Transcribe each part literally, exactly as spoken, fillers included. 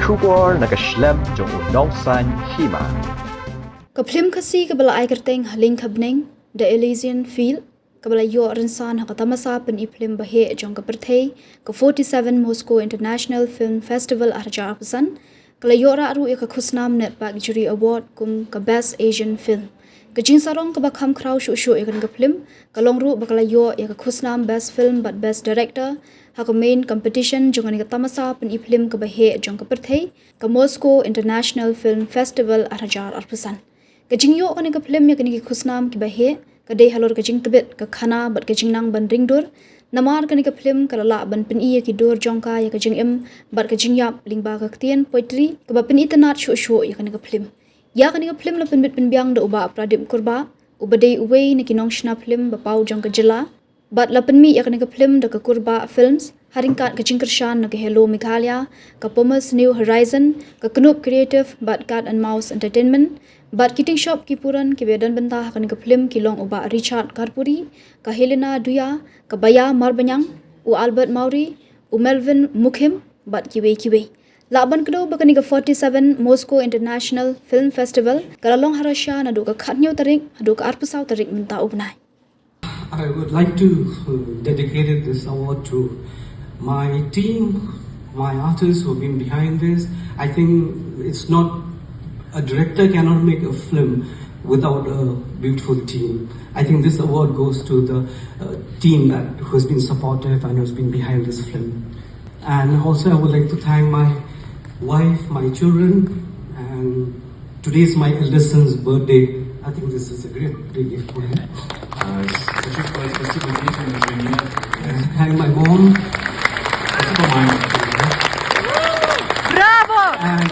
Khubor na ka shlem jong u Nongsaiñ Hima. Ka phlim Khasi kaba la ai kyrteng Haling Khabneng, The Elysian Field, kaba la ïoh rynsan ha ka tamasa pyni phlim baheh jong ka pyrthei, ka forty-seven Moscow International Film Festival arhajar arphew san, ka la ïoh rah ruh ïa ka khusnam Netpac Jury Award kum ka Best Asian Film. Ka jingsarong kaba kham khraw shuh shuh ïa kane ka phlim ka long ruh ba ka la ïoh ïa ka khusnam Best Film bad Best Director ha ka main competition jong kane ka tamasa pyni phlim kaba heh jong ka pyrthei, ka Moscow International Film Festival arhajar arphew san. Ka jingïoh kane ka phlim ïa kane ki khusnam kiba heh ka dei halor ka jingtbit ka khana bad ka jingnang ban ringdur, namar kane ka phlim ka la lah ban pyni ïa ki dur jong ka ïa ka jingim bad ka jingïap lyngba ka ktien poetry kaba pyni tynnad shuh shuh ïa kane ka phlim. Ïa kane ka phlim la pynbit pynbiang da u Bah Pradip Kurbah, uba dei uwei na ki nongshna phlim ba paw jong ka jylla. Bad la pynmih ïa kane ka phlim da ka Kurbah Films ha ryngkat ka jingkyrshan na ka Hello Meghalaya, ka Pumas New Horizon, ka Knup Creative bad Cat and Mouse Entertainment. Bad ki tyngshop ki puran kiba ïadon bynta ha kane ka phlim ki long u Bah Richard Karpuri, ka Helena Duya, ka Baya Marbaniang, u Albert Mawrie, u Melvin Mukhim bad kiwei kiwei. Lah ban kdew ba kane ka forty-seven Moscow International Film Festival ka la long ha Russia naduh ka khathynñiew tarik haduh ka arphew saw tarik mynta u bnai. I would like to uh, dedicate this award to my team, my artists who have been behind this. I think it's not, a director cannot make a film without a beautiful team. I think this award goes to the uh, team that who has been supportive and who's been behind this film. And also, I would like to thank my wife, my children, and today is my eldest son's birthday. I think this is a great big gift for him. Uh, спасибо, спасибо детям, например. Thank my mom. Спасибо, маме. Браво! And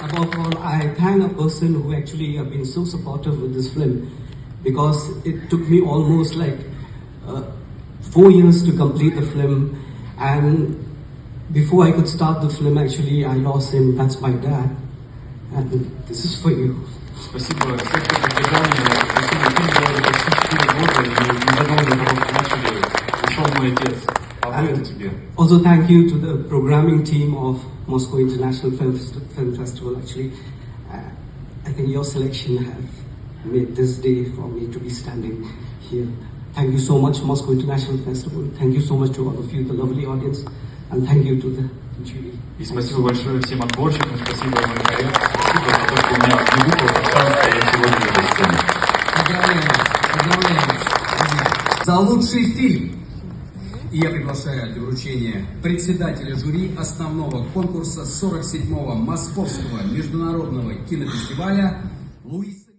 above all, I thank a person who actually have been so supportive with this film, because it took me almost like uh, four years to complete the film, and before I could start the film, actually, I lost him. That's my dad, and this is for you. Спасибо. Всё, кто поддержал меня, спасибо. Фильм делали почти четыре года, и не задолго до того, как начали, ушёл мой отец. А это тебе. Also, thank you to the programming team of Moscow International Film, Film Festival. Actually, uh, I think your selection have made this day for me to be standing here. Thank you so much, Moscow International Festival. Thank you so much to all of you, the lovely audience. And thank you to the jury. И спасибо большое всем отборщикам, спасибо моим коллегам, спасибо за то, что у меня не выпал шанс стоять сегодня на этой сцене. Поздравляем, поздравляем, друзья. За лучший фильм. И я приглашаю для вручения председателя жюри основного конкурса сорок седьмого Московского международного кинофестиваля Луиса